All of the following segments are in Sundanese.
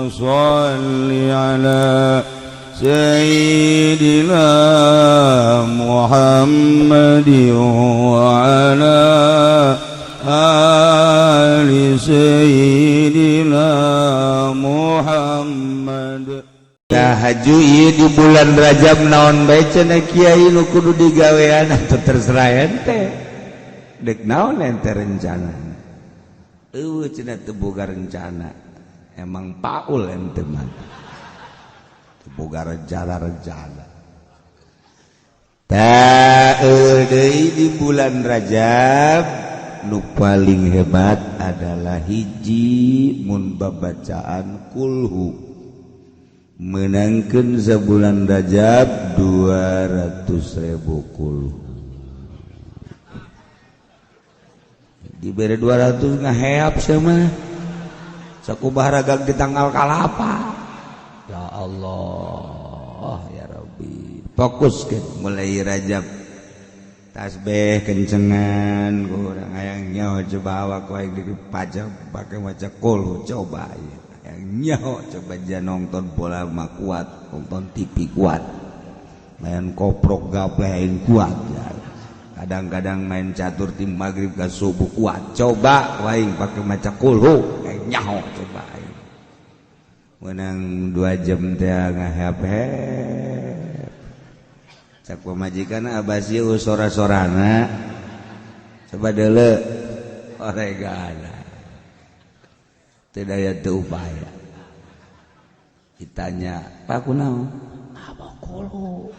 صل على سيدنا محمد وعلى آل سيدنا محمد. Tahaju ieu di bulan Rajab naon bae cenah kiai nu kudu digawean atau terserah ente. Dek naon ente rencana? Eueuh cenah teu boga rencana. Emang paul ente mah. Teu boga rencana-rencana. Tah deui di bulan Rajab nu paling hebat adalah hiji mun babacaan kulhu. Menangkan sebulan Rajab 200.000 kulhu diberi 200 ngaheap sama sakubah ragag di tanggal kalapa. Ya Allah ya Rabbi, fokus ke mulai Rajab tasbih kencengan kurang hayang nyaho coba awak wae dipajak pakai maca kulhu coba ya. Nyaho coba aja nonton bola mah kuat, nonton TV kuat, main koprok gapleh kuat ya. Kadang-kadang main catur tim maghrib ke subuh kuat. Coba waing pakai maca kulhu, nyaho coba aing. Menang 2 jam teh ngahep-hep. Cak pamajikan abas ieu sora-sorana. Coba deuleu oregana. Tidak aya teu upaya. Ditanya, "Pak kunaon?" "Apa kulhu."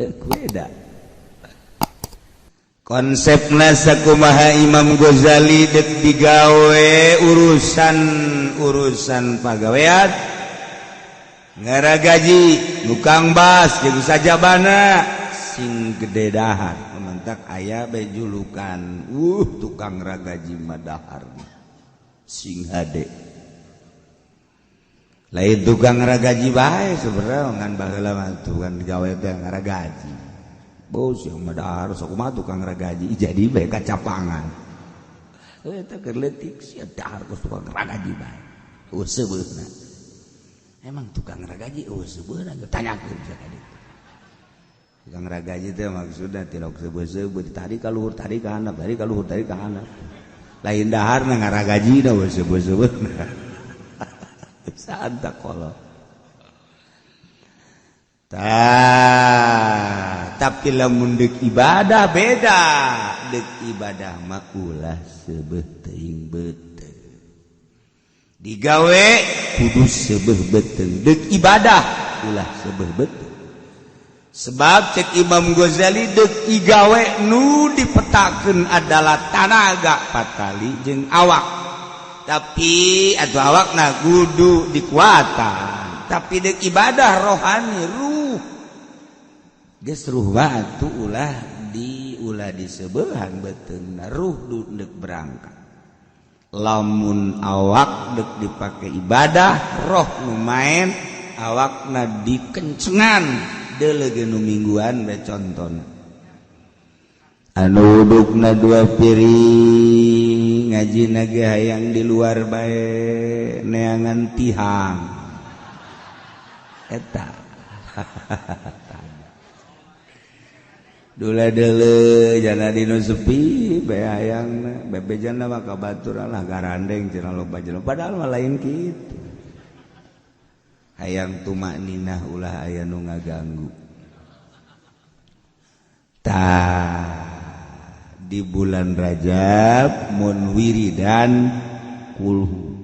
Beda. Konsepna sakumaha Imam Ghazali dek digawe urusan-urusan pagawean. Ngaragaji tukang bas jeung sajabana sing gede dahar. Mentak aya bae julukan, tukang ragaji madahar. Sing hade. Lain tukang ragaji bae sebenarnya ngan baheula mah tukang digawe teh ngaragaji. Bos yang madahar sakumaha tukang ragaji jadi bae kacapangan. Eta keur leutik sia dahar kos tukang ragaji bae. Eueuh seubeurna. Emang tukang ragaji eueuh seubeurna tanyakeun sia ka ditu. Tukang ragaji teh maksudna tilok seubeut-seubeut tadi ka luhur tadi ka handap tadi ka luhur tadi ka handap. Lain daharna ngaragajina eueuh seubeut-seubeutna. Santak kolot. Tah, tapi lamun deuk ibadah beda. Deuk ibadah mah ulah seubeuh teuing beuteung. Digawe kudu seubeuh beuteung. Deuk ibadah ulah seubeuh beuteung. Sebab cek Imam Ghazali deuk igawe nu dipetakeun adalah tanaga patali jeung awak. Tapi atau awak na kudu dikuatan. Tapi dek ibadah rohani ruh geus ruh batu ulah di ulah disebeuhan beuteungna ruh dek berangkat. Lamun awak dek dipake ibadah roh nu main awakna dikencengan deuleu ge nu mingguan bae contona. Anu udukna 2 piring ngaji nage hayang di luar bae neangan tihang eta. Dula deuleu jana dinu sepi bae hayangna bebejana mah ka batur lah garandeng cenah loba jelema padahal mah lain kitu. Hayang tumakninah ulah aya nu ngaganggu. Tah di bulan Rajab mun wiridan kulhu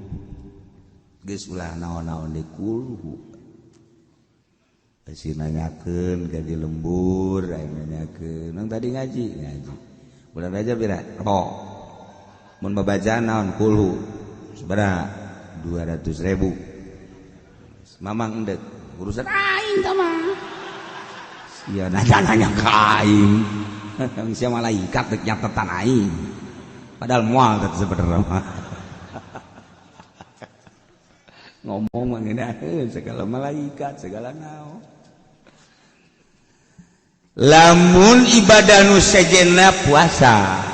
geus ulah naon-naon di kulhu. Besi nanyakeun ka di lembur aya nanyakeun nang tadi ngaji ngaji bulan Rajab pira rebo mun babacaan naon kulhu sabaraha 200.000 mamang endek urusan aing tah mah sia nanya-nanya ka aing. Sia malaikat dek nyatetan aing padahal moal teh sebenarnya mah. Ngomong mah ngeunah segala malaikat segala naon. Lamun ibadah nu sejenna puasa.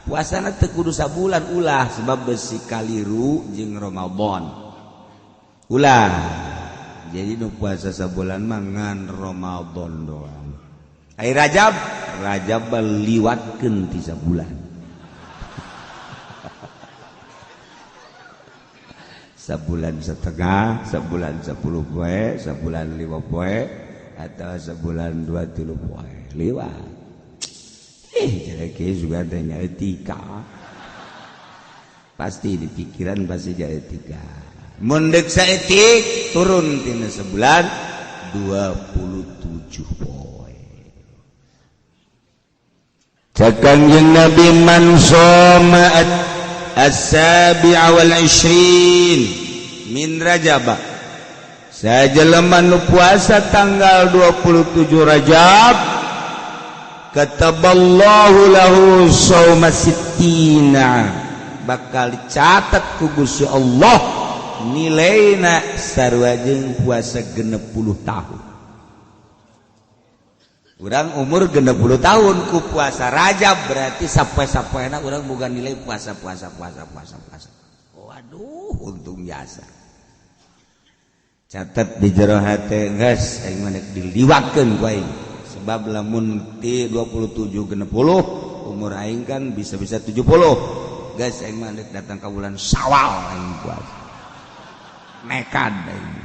Puasana teu kudu sabulan ulah sebab besi kaliru jeung Ramadan. Ulah. Jadi nu puasa sabulan mah ngan Ramadan doang. Ai Rajab, Rajab liwatkeun ti sabulan. Sabulan setengah, sabulan 10 poe, sabulan 5 poe, atau sebulan 2 3 poe liwat. Jadi juga ada etika. Pasti di pikiran pasti jadi etika. Mun deuk saeutik turun tina sebulan 27 poe. Cek Kangjeng Nabi man shoma as-sabi'a wal 20 min Rajab. Sajelema nu puasa tanggal 27 Rajab, kataballahu lahu shauma sittina, bakal dicatat ku Gusti Allah nilaina sarua jeung puasa 60 tahun. Urang umur 60 tahun ku puasa Rajab berarti sapoe-sapoena urang boga nilai puasa puasa puasa puasa puasa. Waduh, untung jasa. Catat di jero hate geus aing mah dek diliwatkeun ku aing. Sebab lamun ti 27 60 umur aing kan bisa-bisa 70. Geus aing mah dek datang ka bulan Syawal aing puasa. Nekat aing.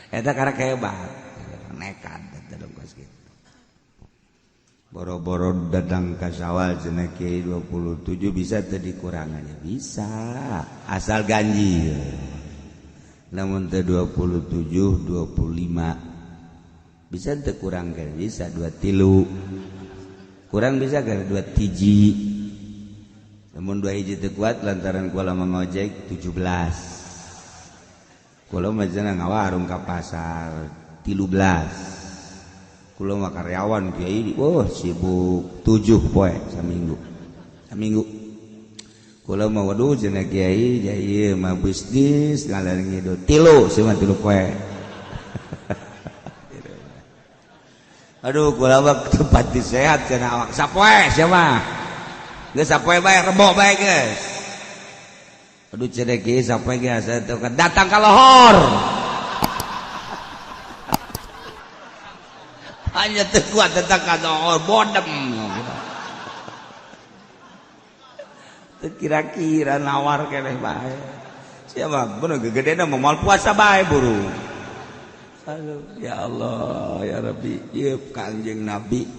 Eta karek hebat. Nekat eta dong kos kitu. Boro-boro datang ka Syawal cenah kiai 27 bisa teu dikurangannya bisa asal ganjil. Namun teu 27 25 bisa teu kurang kan bisa 23 kurang bisa kan 2 hiji. Namun 2 hiji teu kuat lantaran kula mangojek 17. Kula mah cenah ngawarung ka pasar 13. Kula mah karyawan kiai, oh sibuk 7 poe saminggu. Saminggu. Kula mah waduh cenah kiai ieu mah bisnis ngalar ngidul 3 sia mah 3 poe. Aduh kula mah tempat disehat cenah awak sapoe sia mah. Geus sapoe bae rebo bae geus. Aduh cenah kiai sapoe geus datang ka lohor. Hanya teu kuat datang ka lohor bodem. Teu kira-kira nawar keneh bae. Sia mah bener gegedena mah moal puasa bae buru. Aduh, ya Allah, ya Rabbi, ieu Kangjeng Nabi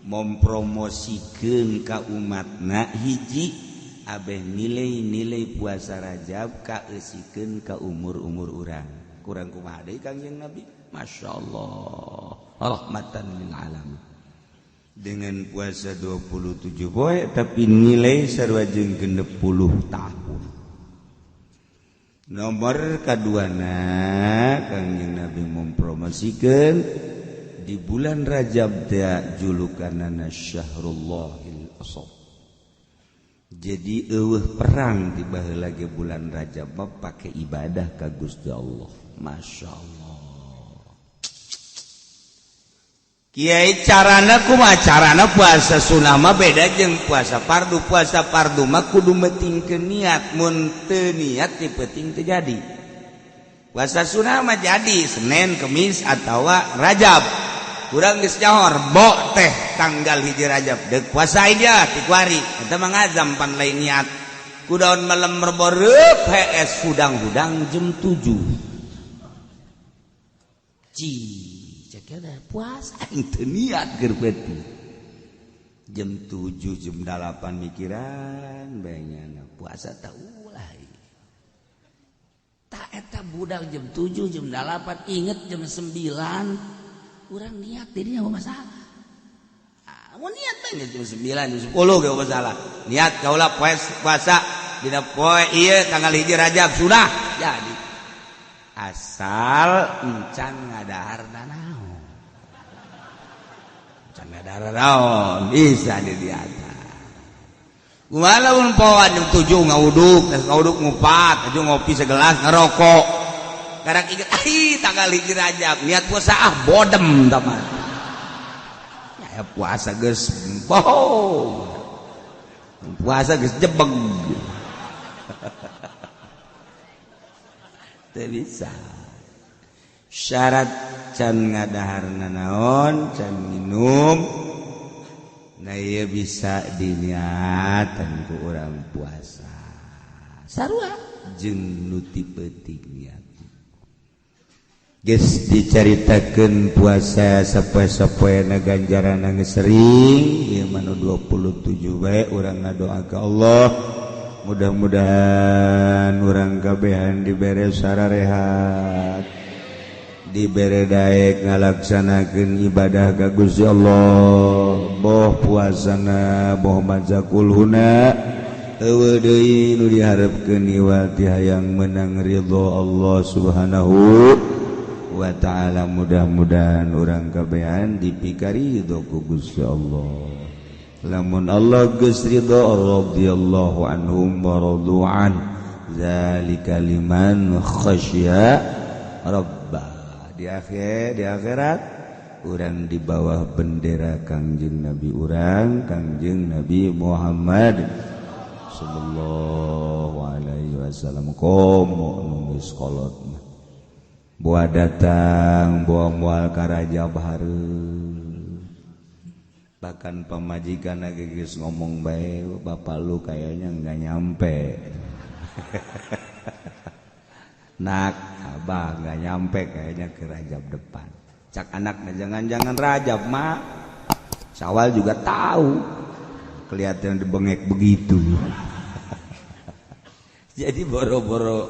mempromosikeun ka umatna hiji abeh nilai-nilai puasa Rajab kaeusikeun ka umur-umur urang. Kurang kumaha deui Kangjeng Nabi? Masya Allah, rahmatan lil alamin. Dengan puasa 27 poe tapi nilai sarua jeung 60 tahun. Nomor kaduana Kangjeng Nabi mempromosikeun di bulan Rajab teh julukanana Syahrullahil Asab. Jadi eueuh perang di baheula ge bulan Rajab mah pake ibadah ka Gusti Allah. Masya Allah. Kiai carana kumaha? Carana puasa sunah mah beda jeung puasa fardu. Puasa fardu mah kudu metingkeun niat, mun teu niat di peuting teu jadi. Puasa sunah mah jadi Senin, Kemis atawa Rajab. Urang geus nyaho Rebo teh tanggal 1 Rajab. Deuk puasa aja ti kuari. Eta mah ngazam pan lain niat. Kudaon malam Rebo reup hees hudang-hudang jam 7. Ci puasa itu niat keur peuting. Jam 7 jam 8 mikiran bae puasa tah ulah. Tak eta budak jam 7 jam 8 inget jam 9 urang niat dirinya apa masalah. Mau niat bae jam 9 jam 10 ge masalah. Niat kaula puasa dina poe ieu tanggal 1 Rajab sudah jadi. Asal encan ngadahar nanaon. Encan ngadahar naon bisa di diata. Kumaha lamun poan jam 7 ngawuduk, geus ngawuduk ngupat, aju ngopi segelas ngerokok. Karak inget, ai tanggal 1 Rajab, niat puasa ah bodem tah mah. Ya Aya puasa geus bohong. Puasa geus jebeng. Teu bisa. Syarat can ngadaharna naon, can minum. Nah ieu bisa diniatan ku urang puasa. Sarua jeung nu ti peuting niat. Geus dicaritakeun puasa sapoe-sapoena ganjaranna geus sering, ieu mah nu 27 bae urang ngadoa ka Allah. Mudah-mudahan urang kabehan dibere sararehat, dibere daek ngalaksanakeun ibadah ka Gusti Allah, boh puasana boh maca kulhuna. Eueuh deui nu diharepkeun iwal ti hayang menang ridho Allah Subhanahu wa ta'ala. Mudah-mudahan urang kabehan dipikaridho ku Gusti Allah. Lamun Allah geus ridho, radhiyallahu anhum wa radu'an, zalika liman khasya rabbah. Di akhir, di akhirat urang di bawah bendera Kangjeng Nabi urang, Kangjeng Nabi Muhammad sallallahu alaihi wasallam. Komo nu geus kolot mah buah datang, buah mual ka raja bahareum. Bahkan pamajikan lagi geus ngomong bae, bapak lu kayaknya nggak nyampe. Nak, abah nggak nyampe kayaknya ke Rajab depan. Cak anaknya, jangan-jangan Rajab mak. Syawal juga tahu, kelihatan dibengek begitu. Jadi boro-boro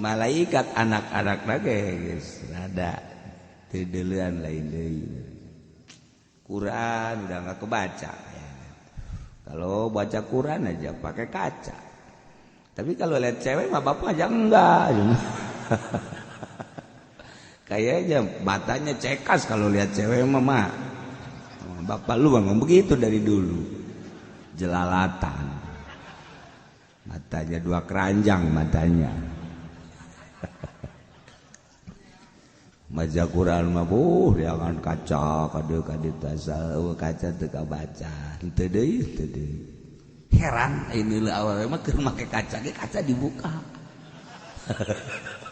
malaikat anak-anak lagi guys, rada tideuleun lain deui. Quran udah nggak kebaca. Kalau baca Quran aja pakai kaca. Tapi kalau lihat cewek mah bapak aja enggak. Kayaknya matanya cekas kalau lihat cewek mah mak. Bapak lu memang begitu dari dulu. Jelalatan. Matanya dua keranjang matanya. Maca Quran mah buh jangan kaca kade kade tasal kaca teu kabaca. Henteu deui teu deui. Heran ini leuh awewe mah keur make kaca ge kaca dibuka.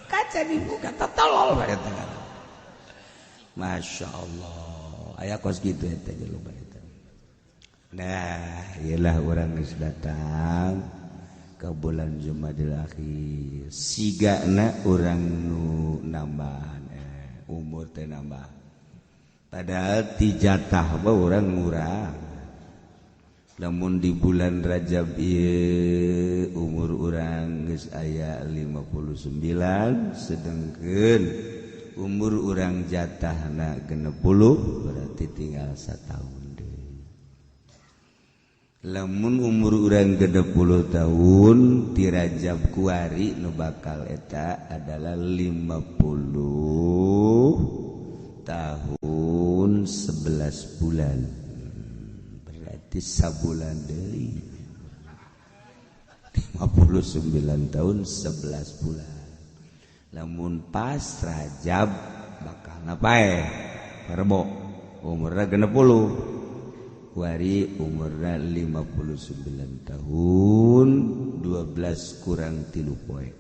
Kaca dibuka tolol bae eta. Masya Allah. Aya kos kitu eta jelema eta. Nah, iyalah urang geus datang ke bulan Jumadil Akhir. Sigana urang nu nambahan umur teh nambah. Padahal ti jatah mah urang ngurang. Lamun di bulan Rajab ieu umur urang geus aya 59, sedengkeun umur urang jatahna 60, berarti tinggal satahun deui. Lamun umur urang 60 tahun ti Rajab kuari nu bakal eta adalah 50 tahun 11 bulan. Berarti sabulan deui. 59 tahun 11 bulan. Lamun pas Rajab bakal ngapae? Rebo umurna 60. Kuari umurna 59 tahun 12 kurang 3 poe.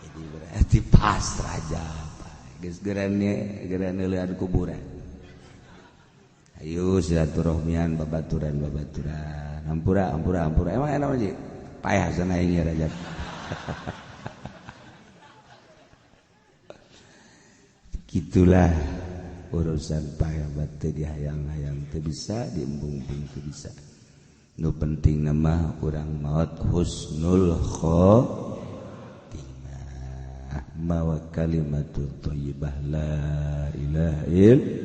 Jadi berarti pas Rajab. Geus gerane gerane leuan kuburan. Ayo silaturahmian babaturan babaturan. Ampura ampura ampura. Emang enak aja. Payah sana ini Rajab. Gitulah urusan payah batu dihayang-hayang teu bisa, diembung-embung teu bisa. Nu penting nama urang maot husnul khotimah, mawa kalimatut thayyibah la ilaha illallah.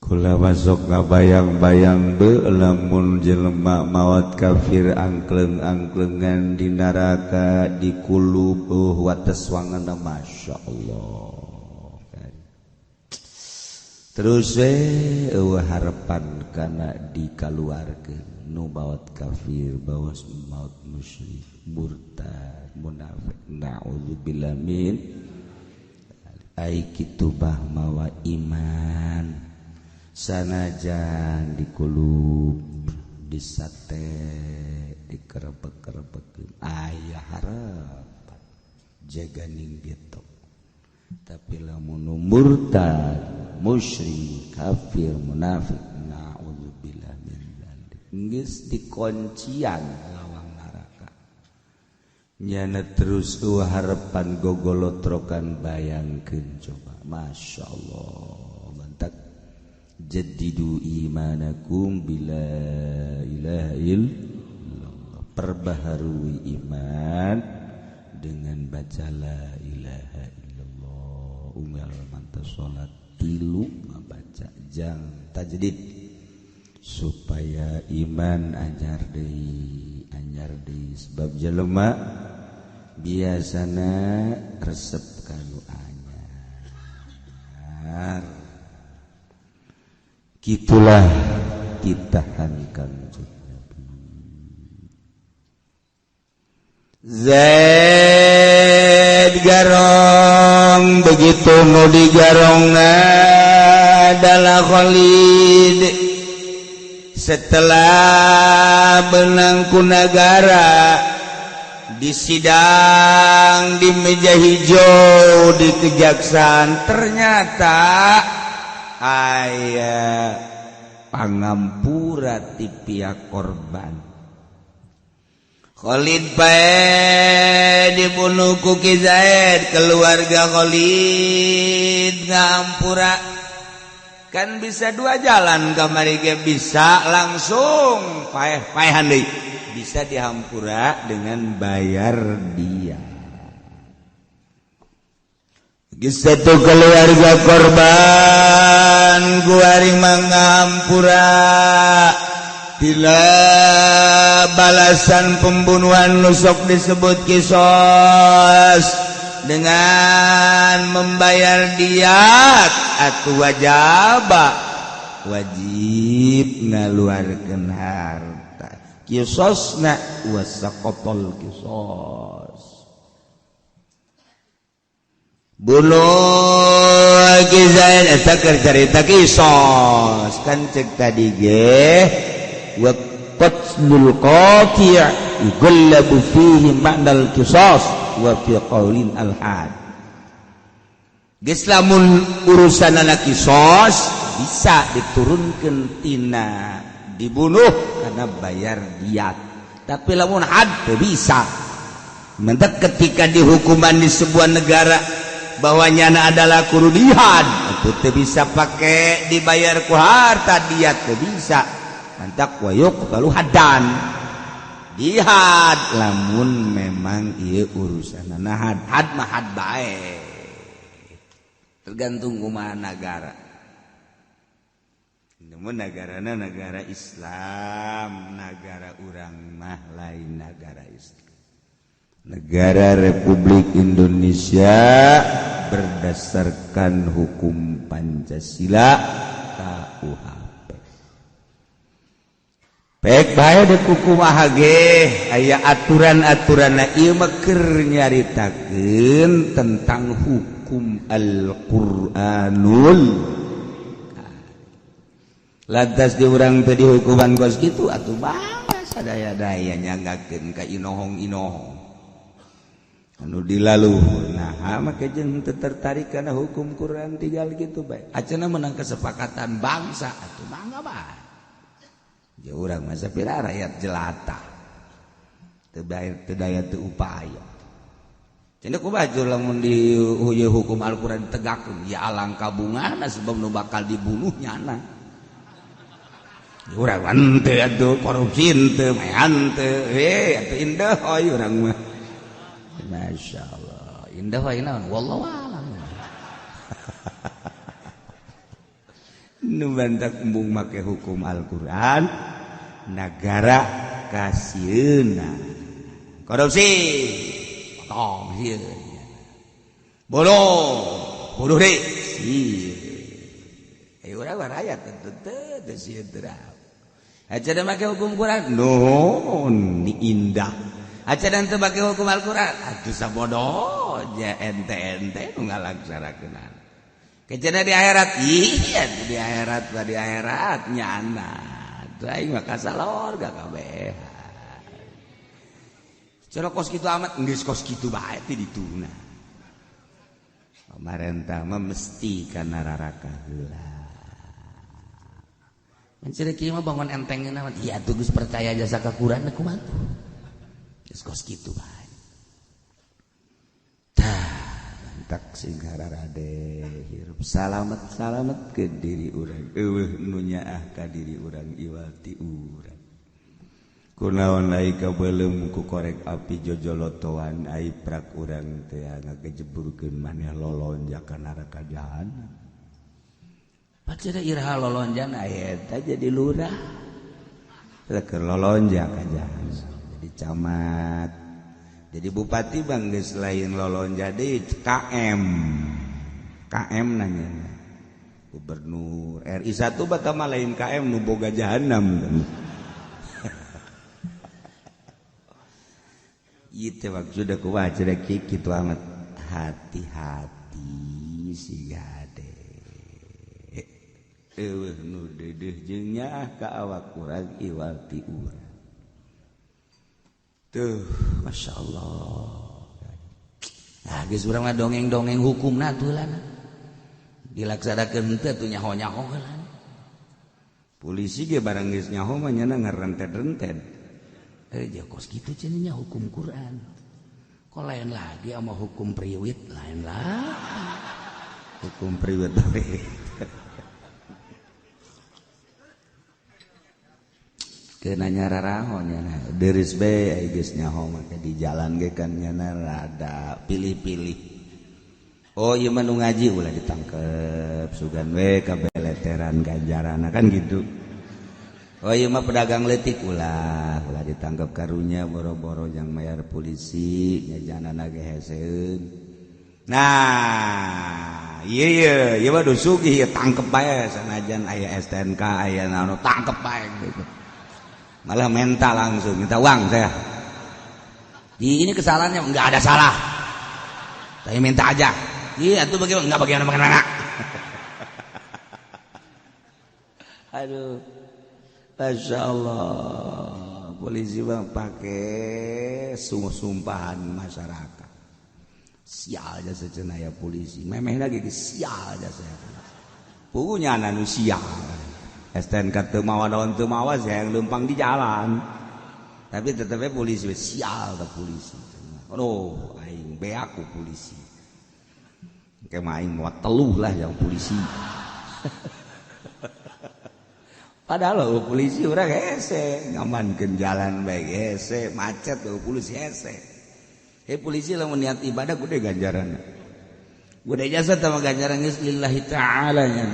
Kula masuk ngabayang-bayang be lamun jelema maot kafir angkleng-angklengan di neraka di kulub wates wangan, Masya Allah. Terus eueuh harapan kana dikaluarkeun nu maot kafir bawas maot musyrik murtad munafik, na'udzubillah min Ai kitu bah mawa iman sanajan dikulub disate dikerebek-kerebekeun aya harapan jaganing getok. Tapi lamun murtad, musyrik, kafir, munafik, naudzubillah min dzalik, geus dikoncian lawang neraka. Nyana terus harapan gogolotrokan bayangkeun coba. Masya Allah, mantak jadidu imanakum bila ilaha illallah, perbaharui iman dengan baca la ilaha illallah. Unggal mantap salat tilu mabaca jang tajdid supaya iman anyar deui, anyar deui. Sebab jelema biasana resep kanu anyar. Kitulah titahan Kangjeng Nabi. Zaid garong, begitu nu digarong adalah Khalid. Setelah benang ku nagara disidang di meja hijau di kejaksaan, ternyata aya pangampura ti pihak korban. Khalid pae dibunuh ku Ki Zaid, keluarga Khalid ngampura. Kan bisa dua jalan kamari ge, bisa langsung paeh-paehan deui, bisa dihampura dengan bayar dia. Satu keluarga korban kuari mengampura bila balasan pembunuhan nusok disebut kisos dengan membayar diat atau wajaba, wajib ngaluarkeun harta kisosna wasaqatol kisos. Bunuh Ki Zaid eta keur carita kisos kan cek tadi ge wa qatlul qati' yughallabu fihi ma'nal qisas wa fi qaulin al had. Geus lamun urusanana kisos bisa diturunkeun tina dibunuh karena bayar diat, tapi lamun had teu bisa. Mentak ketika dihukuman di sebuah negara bahwa nyana adalah kurudihan itu teu bisa pakai dibayar ku harta diat, teu bisa. Mantak wa yuqtalu haddan dihad lamun memang ieu urusanana had, had mah had bae, tergantung kumaha nagara. Namun negarana negara Islam, negara urang mah lain negara Islam. Negara Republik Indonesia berdasarkan hukum Pancasila KUHP. Pek bae de kumaha ge aya aturan-aturanna ieu mah keur nyaritakeun tentang hukum Al-Qur'anul. Lantas di urang teh dihukuman kos kitu atuh bangga sadaya-daya nyanggakeun ka inohong-inohong. Anu dilaluhur nah make jeung teu tertarik kana hukum Quran tinggal kitu bae. Acenah menang kesepakatan bangsa atuh mangga bae. Ya urang mah sapira rakyat jelata. Teu bae teu daya teu upaya. Cenah kumaha lamun di hukum Al-Qur'an ditegakkeun ya alangkah bungana sebab nu bakal dibunuh nyana. Urang henteu atuh korupsi henteu mah henteu we atuh indah euy urang mah. Masya Allah, indah wae naon wallahu a'lam. Nu bantak embung make hukum Al-Qur'an nagara kasieuna korupsi potong sieun bunuh bunuh deui sieun. Eh urang mah rakyat teu teu sieun teu. Acan make hukum Quran nuhun indah. Acan teu make hukum Al-Qur'an atuh sabodoh ja ente-ente nu ngalaksanakeun. Kejana di akhirat, iya di akhirat lah di akhirat nyana. Aing mah kasalor gak kabeh. Cara kos kitu amat geus kos kitu bae teh dituna. Pamarentah mah mesti kana raraka heula. Mencari kieu mah bangun entengna mah iya tuh geus percaya jasa ka Quran kumaha tuh. Geus kos kitu bae. Tah tak sing hararade hirup salamet-salamet ke diri urang eueuh nu nyaah ka diri urang iwati urang kunaon ai kabeuleum ku korek api jojolotoan ai prak urang teh ngagejeburkeun maneh lolonja ka neraka jahanam pacira iraha lolonjan aya eta jadi lurah keur lolonja ka jahanam jadi camat jadi bupati bang geus lain lolonja deui KM KM nanya gubernur RI 1 bata mah lain KM nu boga jahanam. Ieu teh maksudna kumaha cenah kitu amat hati-hati siga hade eueuh nu deudeuh jeung nyaah ka awak urang iwal ti urang. Tuh, Masya Allah. Nah, geus urang mah dongeng-dongeng hukumna atuh lah. Dilaksanakeun henteu atuh nyaho-nyaho heula. Polisi ge barang geus nyaho mah nyana ngarentet-rentet. Eh, kos kitu cenah nya hukum Quran. Kok lain lagi sama hukum priwit, lain lah. Hukum priwit kenanya raraho nyana deris be ai geus nyaho mah di jalan ge kan nyana rada pilih-pilih. Oh ieu mah nu ngaji ulah ditangkep sugan we kabeleteran ganjarana kan gitu. Oh ieu mah pedagang leutik ulah ulah ditangkep karunya boro-boro jang mayar polisi nyajanana ge heseun. Nah, ieu ieu ieu mah nu sugih ieu tangkep bae sanajan aya STNK aya naon tangkep bae gitu. Malah mental langsung minta uang saya. Di ini kesalahannya nggak ada salah. Saya minta aja. Iya itu bagaimana? Nggak bagaimana bagaimana. Aduh, Masya Allah. Polisi bang pakai sumpahan masyarakat. Sial aja secenaya polisi. Memeh lagi sial aja saya. Punya anu sial. STNK teu mawa daun teu mawa saya yang lempang di jalan. Tapi tetepnya polisi sial ke polisi. Aduh, aing beak ku polisi. Kayak aing mau teluh lah yang polisi. Padahal lo polisi urang hese, ngamankeun jalan bae hese, macet lo polisi hese. Eh polisi lamun niat ibadah gede ganjaran. Gede jasa sama ganjaran geus lillahi ta'ala nya.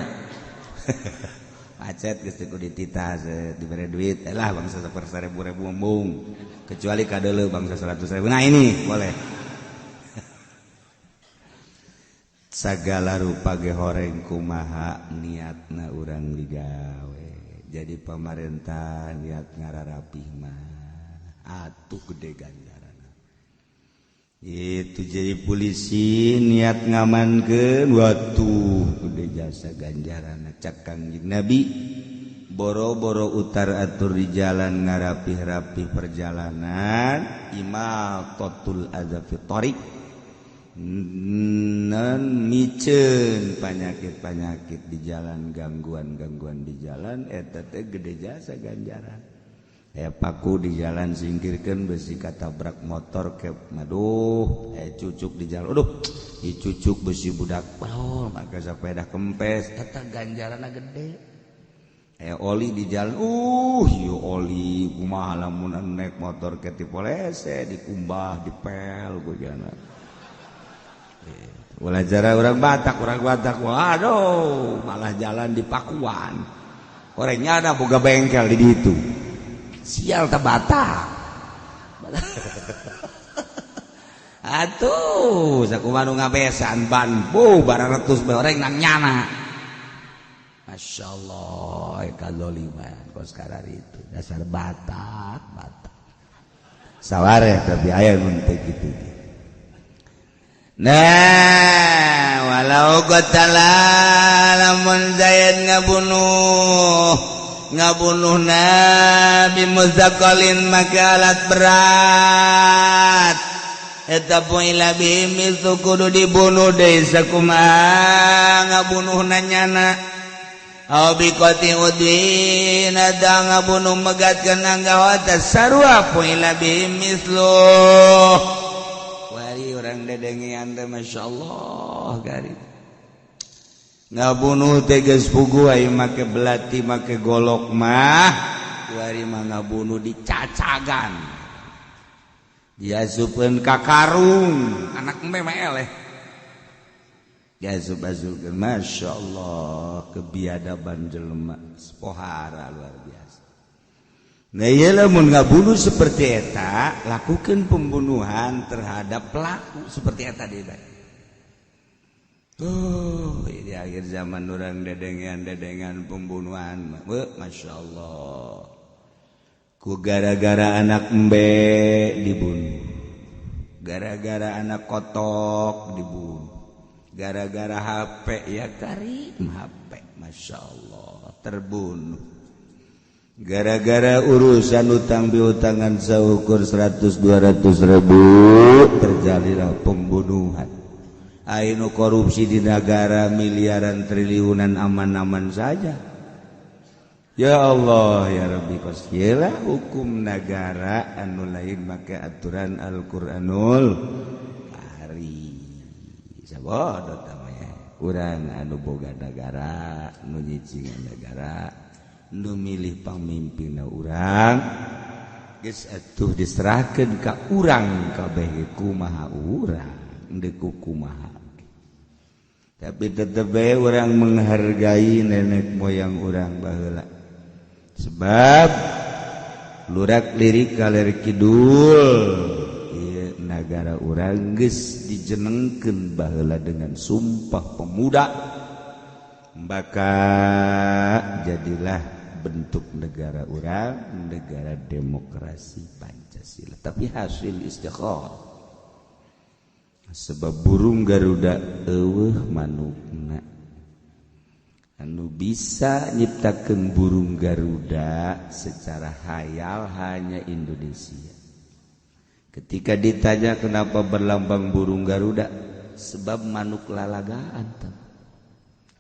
Macet geus teu kudu dititah dibere duit lah bangsa saperseribu-ribu embung kecuali kadeuleu bangsa 100.000. Nah ini boleh. Sagala rupa ge horeng kumaha niatna urang digawe. Jadi pamarentah niat ngararapih mah atuh gede ganjaranna. Itu jadi polisi niat ngamankeun watuh gede jasa ganjaranna. Cak Kangjeng Nabi boro-boro utar atur di jalan ngarapih-rapih perjalanan imatatul adza fi thariq non miceun panyakit-panyakit di jalan gangguan-gangguan di jalan eta teh gede jasa ganjaran. Paku di jalan singkirkan besi katabrak motor ke aduh cucuk di jalan aduh dicucuk besi budak oh maka sepeda kempes eta ganjaranna gede. Oli di jalan ieu oli kumaha lamun naik motor ke tipolese dikumbah dipel gojana. Ulah jara orang Batak waduh malah jalan di Pakuan orangnya ada boga bengkel di ditu. Sial tak Batak. Atuh sakumaha nu ngabesan ban bu bararetus bae oreng nang nyana. Masya Allah kadzaliman kos karar itu dasar Batak Batak. Saware tapi aya mun teh kitu. Nah, walau qatala lamun Zaid ngabunuh Nabi muzakalin maka alat berat eta poila bimi kudu dibunuh deui sakumaha ngabunuhna nyana aw biqati udin ada ngabunuh megatkeun anggawata sarua poila bimislu. Wari urang dedengean teh Masya Allah gari ngabunuh teh geus puguh aya make belati make golok mah wari mah ngabunuh dicacagan diasupkeun ka karung anak embe mah eleh diasup-asupkeun. Masya Allah kebiadaban jelema pohara luar biasa. Nah ieu lamun ngabunuh seperti eta lakukan pembunuhan terhadap pelaku seperti eta deui bae. Oh, di akhir zaman orang dedengan-dedengan pembunuhan. Masya Allah. Ku gara-gara anak embe dibunuh. Gara-gara anak kotok dibunuh. Gara-gara HP ya karim HP. Masya Allah terbunuh. Gara-gara urusan utang piutangan seukur 100-200 ribu terjadilah pembunuhan. Ainu korupsi di negara miliaran triliunan aman-aman saja. Ya Allah ya Rabbi kosielah hukum negara anu lain make aturan Al-Qur'anul Karim. Sabodo tamanya urang anu boga negara, nu nyicingan negara, nu milih pamimpinna urang geus atuh diserahkeun ka urang kabeh kumaha urang deuk kumaha. Tapi tetep bae urang menghargai nenek moyang urang baheula. Sebab lurak lirik kaler kidul ieu nagara urang geus dijenengkeun baheula dengan sumpah pemuda. Maka jadilah bentuk negara urang negara demokrasi Pancasila. Tapi hasil istikharah. Sebab burung Garuda eueuh manukna anu bisa nyiptakeun burung Garuda secara hayal hanya Indonesia. Ketika ditanya kenapa berlambang burung Garuda, sebab manuk lalagaan teh.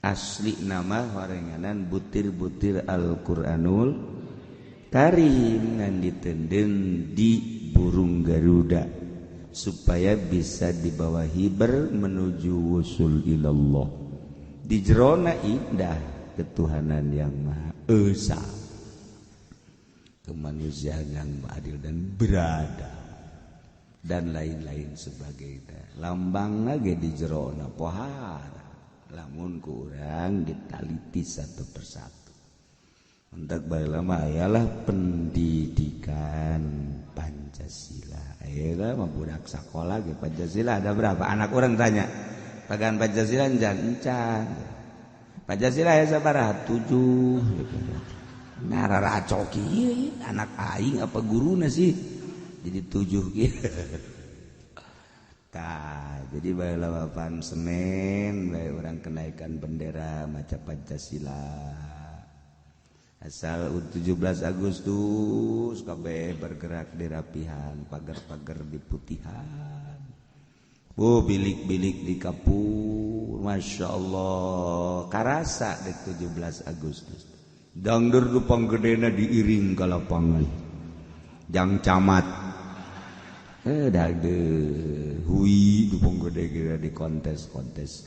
Asli nama horenganan butir-butir Al-Qur'anul Karim ngan ditenden di burung Garuda supaya bisa dibawa hiber menuju wusul ilallah. Di jerona indah ketuhanan yang Maha Esa, kemanusiaan yang adil dan berada, dan lain-lain sebagainya. Lambang lagi di jerona pohara, lamun kurang ditaliti satu persatu. Untuk bae lama ayalah pendidikan Pancasila. Ayeuna mah budak sakola ge Pancasila ada berapa? Anak orang tanya, "Pagan Pancasila encan?" Encan. Pancasila ya sabaraha? 7. Nah, raracok ieu anak aing apa guruna sih? Jadi 7 kieu. Tah, jadi bae lapan Senin bae urang kenaikan bendera maca Pancasila. Asal 17 Agustus kabeh bergerak di rapihan, pagar-pagar di putihan. Oh, bilik-bilik di kapur, Masya Allah, karasa di 17 Agustus. Dangdur dupang gedena diiring ke lapangan. Jang camat. Dangdur hui dupang gede di kontes-kontes.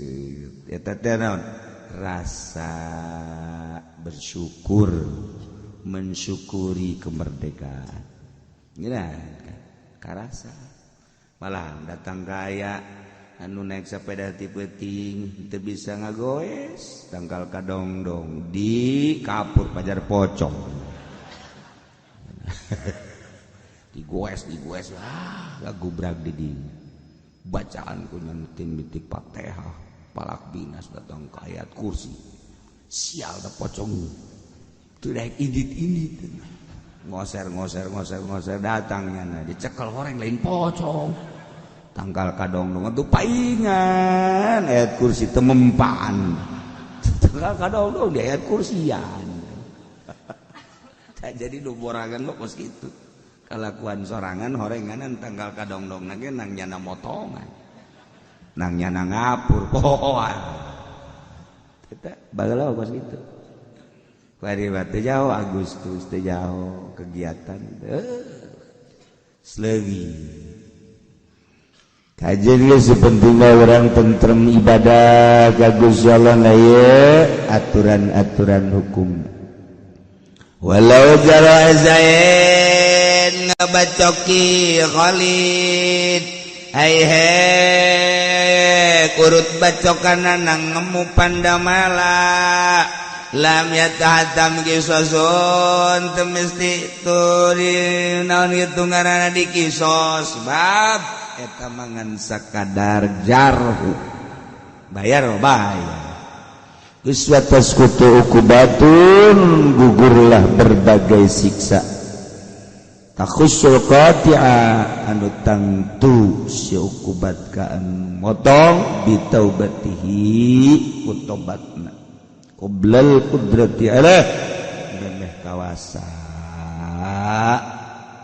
Eta teh naon? Rasa bersyukur, mensyukuri kemerdekaan. Nah, karasa. Malah datang kaya anu naik sepeda ti peuting teu bisa ngagoes, tangkal kadongdong di kapur pajar pocong. Digoes, ah gubrak di dinya. Bacaan ku nyentin bitik Fatihah, palak binas datang ke ayat kursi. Sial da pocong. Teu daek indit-indit. Ngoser datangnya nah dicekel horeng lain pocong. Tangkal kadongdong atuh paingan ayat kursi teu mempan. Tangkal kadongdong di ayat kursian. Tak jadi nu borangan mah kos kitu. Kalakuan sorangan horenganan tangkal kadongdong ge nang nyana motongan. Nang nyana ngapur pohoan. Eta bageula kos kitu. Kuari mah teu jauh Agustus teu jauh kegiatan. Seleuwi. Kajian geus sepentingna urang tentrem ibadah ka Gusti Allah na ieu aturan-aturan hukum. Walau jara Zaid ngabacoki Khalid hai he kurut bacokana nang ngemu pandamala lam yatahatam kisosun teu mesti turi naon kitu ngaranna dikisos bab eta mangan sakadar jarhu bayar bayar geus watas kutu ukubatun gugurlah berbagai siksa takhussul qati'a anu tangtu si ukubat ka anu motong bitaubatihi ku tobatna qoblal qudrati alaih memeh kawasa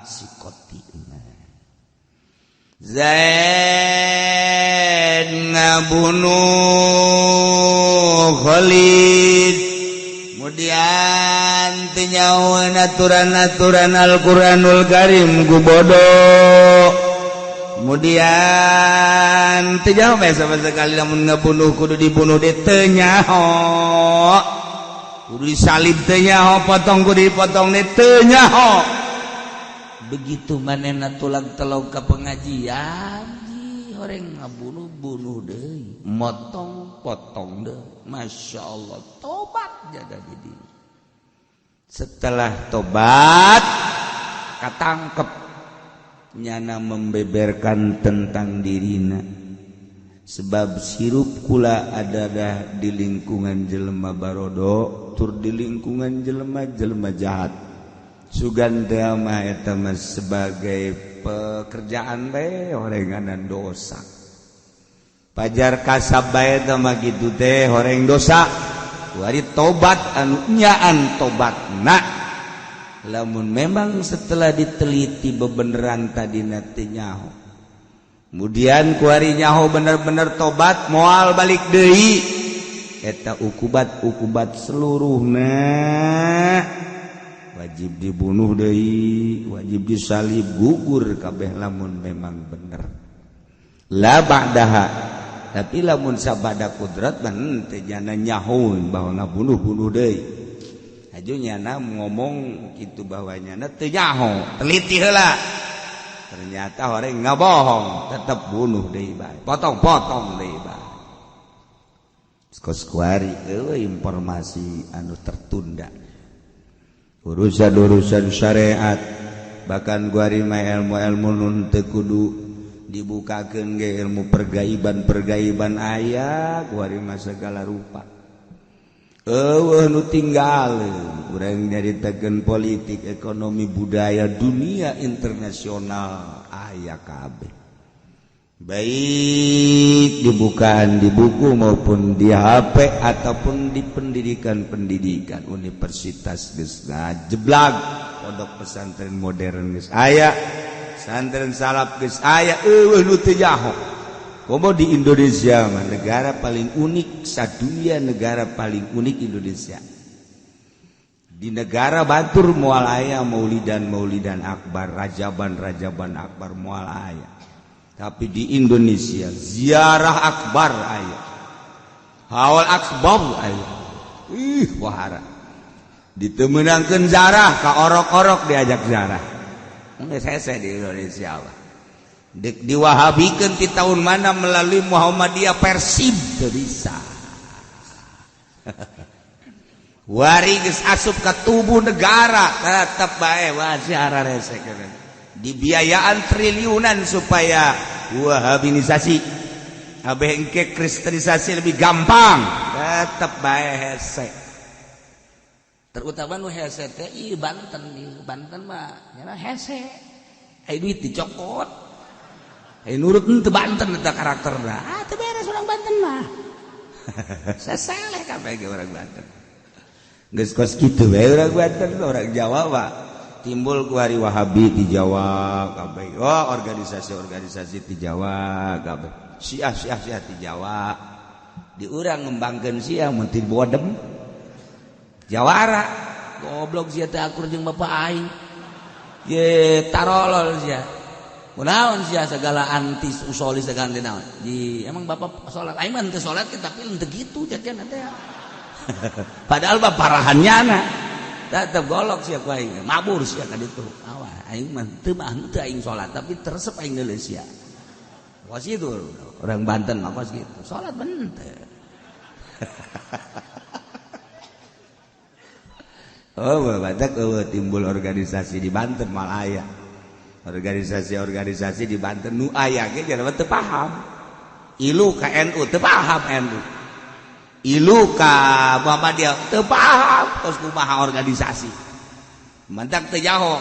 si qoti'na. Zaid ngabunuh Khalid kemudian teu nyahoeun aturan-aturan Al-Qur'anul Karim ku bodoh kemudian teu nyaho bae sama sekali lamun ngabunuh kudu dibunuh deui teu nyaho kudu disalib teu nyaho potong kudu dipotong deui teu nyaho. Begitu manehna tulang telog ka pengajian horeng ngabunuh bunuh deui motong potong deui Masya Allah tobat jaga di setelah tobat katangkep nyana membeberkan tentang dirina sebab sirup kula adalah di lingkungan jelema barodo tur di lingkungan jelema-jelema jahat sugan teh mah eta mah sebagai pekerjaan bae horenganan dosa pajar kasab bae teh mah kitu teh horeng dosa wari tobat anu nyaan tobatna lamun memang setelah diteliti bebeneran tadina teu nyaho kemudian kuari nyaho bener-bener tobat moal balik deui eta ukubat-ukubat seluruhna wajib dibunuh deui wajib disalib gugur kabeh lamun memang bener la ba'daha tapi lamun sabada kudrat ban teu nyana nyahoeun bahwa ngabunuh-bunuh deui aju nyana ngomong kitu bahwa nyana teu nyaho teliti heula ternyata orang ngabohong tetep bunuh deui bae potong-potong deui bae kos kuari eueuh informasi anu tertunda urusan-urusan syariat bahkan guari mah ilmu-ilmu nun teu kudu dibukakeun ge ilmu pergaiban-pergaiban aya guari mah segala rupa eueuh nu tinggal urang nyaritakeun politik ekonomi budaya dunia internasional aya kabeh baik dibukaan di buku maupun di HP ataupun di pendidikan-pendidikan universitas geus ngajeblag pondok pesantren modern geus aya pesantren salaf geus aya eueuh nu teu nyaho komo di Indonesia mah negara paling unik sadunia negara paling unik Indonesia di negara batur moal aya maulidan maulidan akbar rajaban rajaban akbar moal aya tapi di Indonesia ziarah akbar aya haul akbar aya ih wahara ditemenangkeun zarah ka orok-orok diajak zarah geus hese di Indonesia mah dek diwahabikeun ti tahun mana melalui Muhammadiyah Persib teu bisa wari geus asup ka tubuh negara tetep bae wah rese dibiayaan triliunan supaya wahabinisasi abeh engke kristenisasi lebih gampang tetep bae hese terutama nu hese teh ieu Banten ieu Banten mah nya hese ai duit dicokot Nurut henteu Banten eta karakterna. Ah teu beres urang Banten mah. Sasaleh kabeh ge urang Banten. Geus kos kitu we urang Banten, urang Jawa mah. Timbul ku hari Wahabi di Jawa kabeh. Oh, organisasi-organisasi di Jawa kabeh. Syiah Syiah Syiah di Jawa. Di urang ngembangkeun Syiah mun ti bodem. Jawara goblok sia teh akur jeung bapak aing. Ye tarolol sia. Kunaon sia segala anti usoli segala anti naon. Di emang bapak salat aing mah henteu salat tapi henteu kitu jadian teh. Padahal mah parahannya na. Tetep golok sia ku aing, mabur sia ka ditu. Awa aing mah teu mah henteu aing salat tapi teresep aing deuleu sia. Kos itu orang Banten mah kos gitu. Salat henteu. Oh, badak timbul organisasi di Banten malah aya. Organisasi-organisasi di Banten nu aya ge jelema teu paham. Ilu ka NU teu paham NU. Ilu ka Muhammadiyah teu paham kos kumaha organisasi. Mantak teu jaho.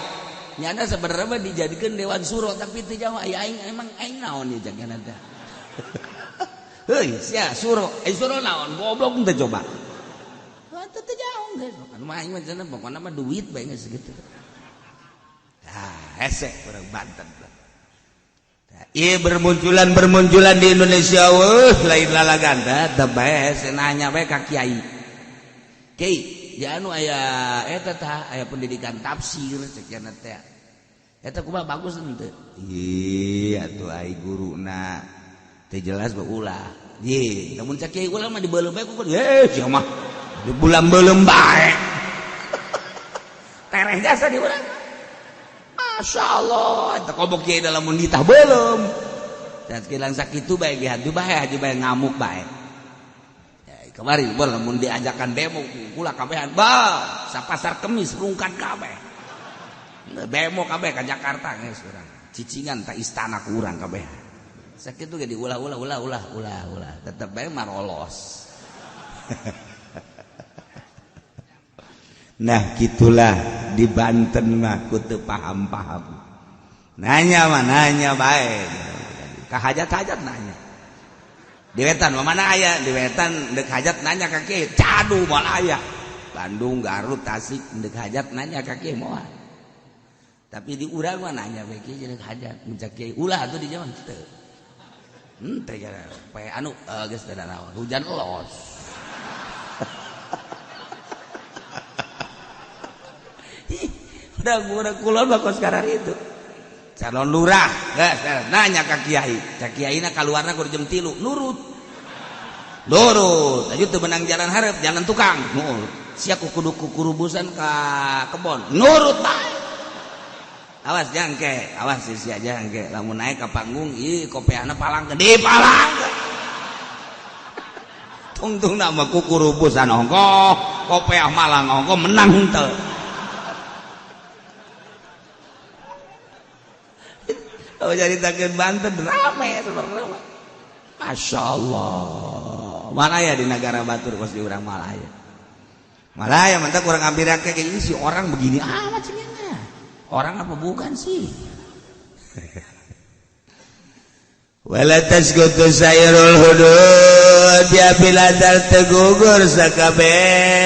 Nyana sebenarnya mah dijadikeun dewan suro tapi teu jaho aya aing emang aing naon ieu jagana teh. Heuy sia suro, ai suro naon goblok teu coba. Teu jaho geus. Anu mah aing mah cenah pokona mah duit bae geus kitu. Ah, hese urang Banten. Ieu bermunculan di Indonesia weuh lain lalagan teh bae hese nanya bae ka kiai. Kiai, di anu aya eta tah aya pendidikan tafsir cek cenah teh. Eta kumaha bagus henteu? Ih, atuh ai guruna teu jelas bae ulah. Ye, lamun cek kiai ulah mah dibeuleum bae ku ye sia mah dibulam beuleum bae. Tereh jasa di urang. Masya Allah, eta kobok kiai dalam ditah belum. Dan sekilang sakitu bae ge haju bae haji bae ngamuk bae. Ya, kemarin bol lamun diajakan demo kula kabehan ba sapasar kemis rungkat kabeh. Demo kabeh ka Jakarta geus urang. Cicingan ta istana ku urang kabeh. Sakitu ge diulah-ulah ulah ulah ulah ulah tetep bae marolos. Nah gitulah di Banten mah ku teu paham-paham. Nanya mah nanya bae. Ka hajat-hajat nanya. Di wetan mah mana aya? Di wetan deuk hajat nanya ka kieu, cadu moal aya. Bandung, Garut, Tasik deuk hajat nanya ka kieu moal. Tapi di urang mah nanya bae kieu deuk hajat, mun cak kieu ulah atuh di jaman teu. Henteu poe anu geus teu naon, hujan los. Udah kulon mah kos karar itu. Calon lurah, geus nanya ka kiai. Ka kiaina kaluarna kudu jam 3, nurut. Nurut, aju teu menang jalan hareup, jalan tukang. Nurut. Sia kudu kukurubusan ka kebon. Nurut bae. Awas jangke, awas sia jangke. Lamun naik ka panggung, ieu kopeahna palang di palang. Tungtungna mah kukurubusan ongkoh, kopeah malang ongkoh menang henteu. Kalau jadi takeun Banten rame sebenarnya. Masya Allah. Malaya di negara batur kos di urang Malaya. Malaya mantap kurang ambil kayak ini si orang begini amat sih. Orang apa bukan sih? Wala tasqutu sayrul hudud ya bila dal tegugur sakabehan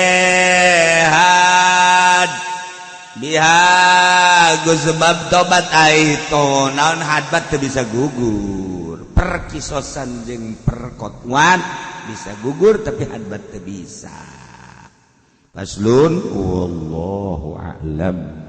biha ku sebab tobat aito naon hadbat teu bisa gugur perkisosan jeung perkotwan bisa gugur tapi hadbat teu bisa. Faslun wallahu a'lam.